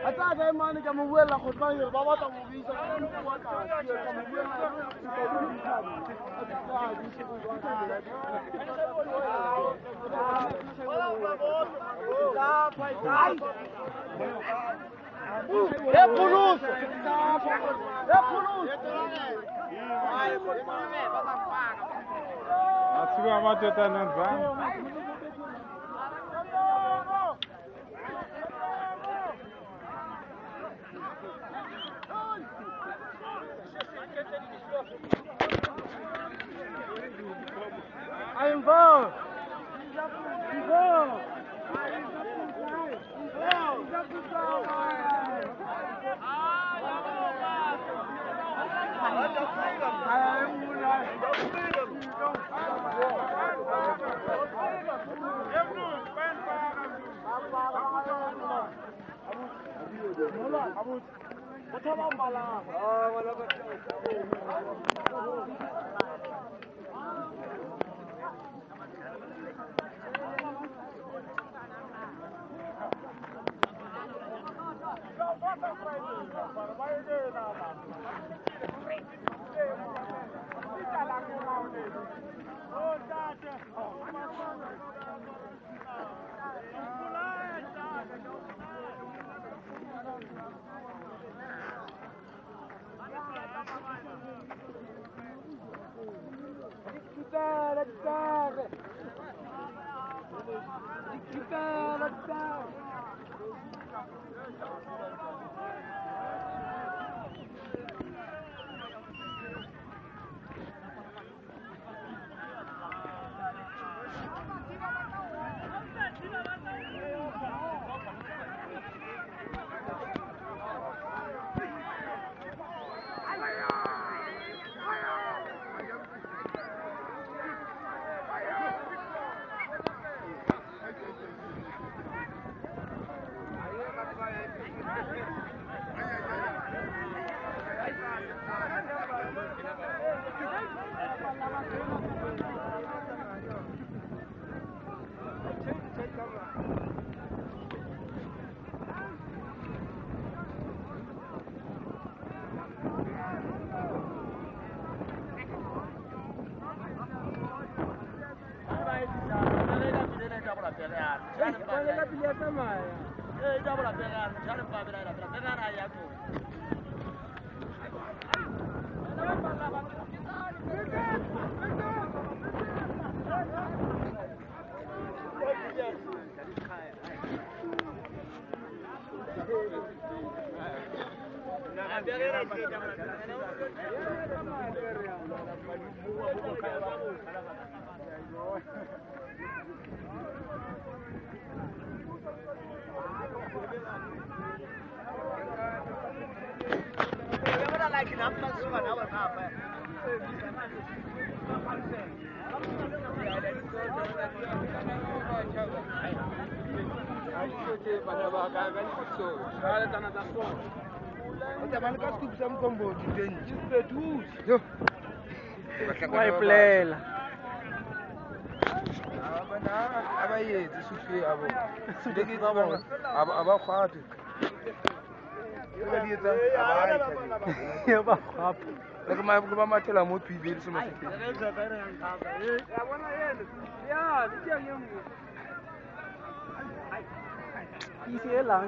Ata mane ka mo buella go tla hore ba batla mo buisa ka mo tlase ka mo buella e pholoso e pholoso Asuka amadoda nanzana. Involved. Involved.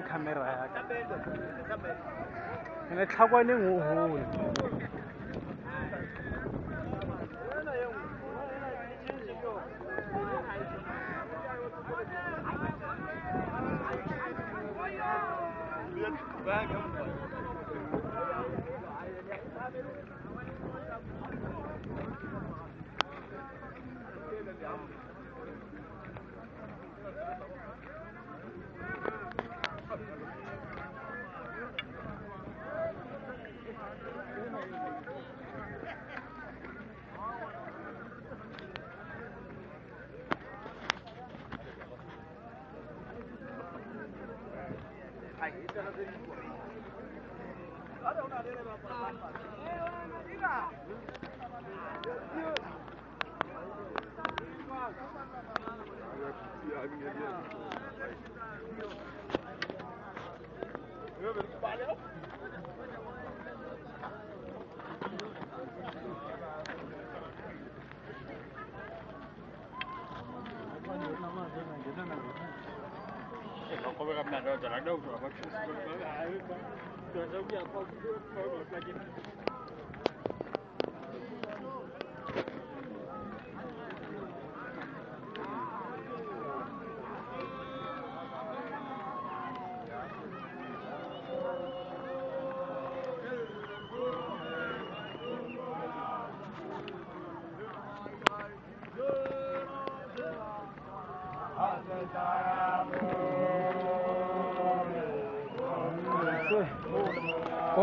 Camera ya ka. Ene tlhakwaneng o hole.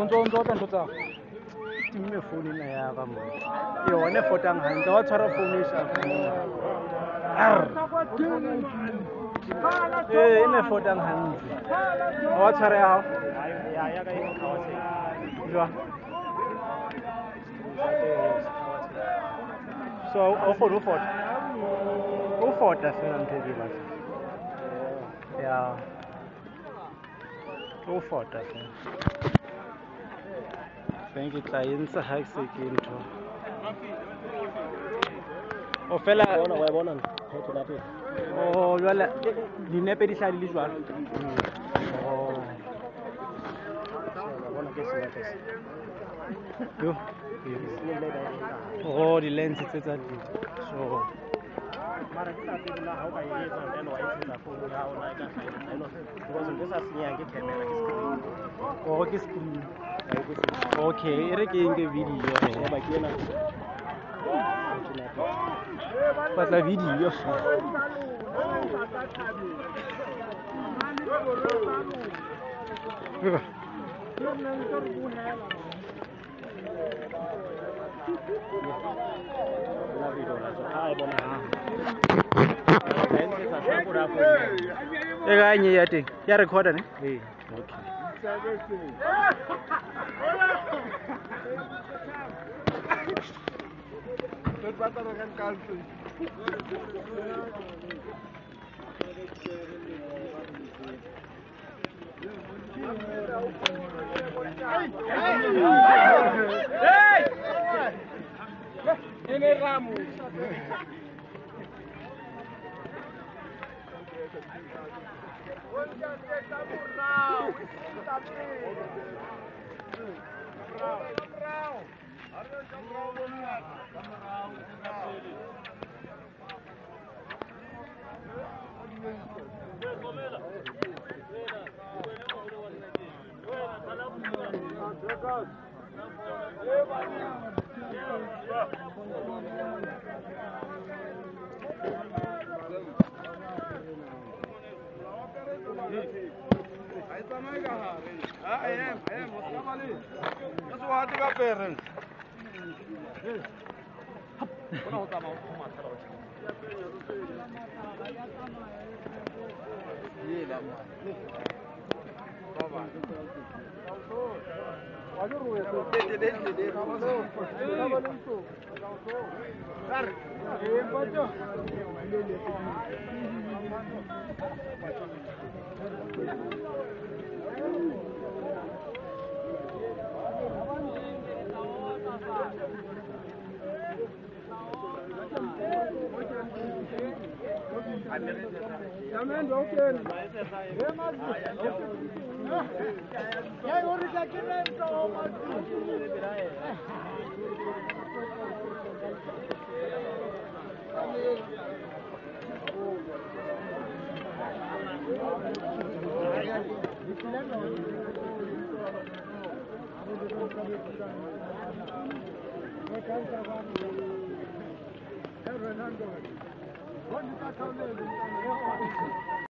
Ntso tla ntho tsa timme phone ena ya ka mo. Yone fotang hantle wa tshwara phone e sharp. Eh ene fotang hantle. Wa tshwara ya hao. Ya ka e Jwang? So o kgone ho fota. O fota fela ntho e ke batla. Ya. O fota fela. Thank you, tla entse ha ke se ke ntho. O fela bona wa bona phetho la pele. Oh, jwale dinepe di hlaha di le jwalo. Oh. Bona ke senepe se. Yo. Oh, di lens tse tsa di. So mara ke tla tsela ha o ka etsa then wa etsa phone ya hao na e ka hlaha. No, because ntho sa senyang ke camera ke screen. Oh, ke screen. Okay, e re ke nke video. Sheba ke ena. Batla video. La video la ha e bona ha. E ka nye ya teng. Ya recorder ne? Eh. Okay.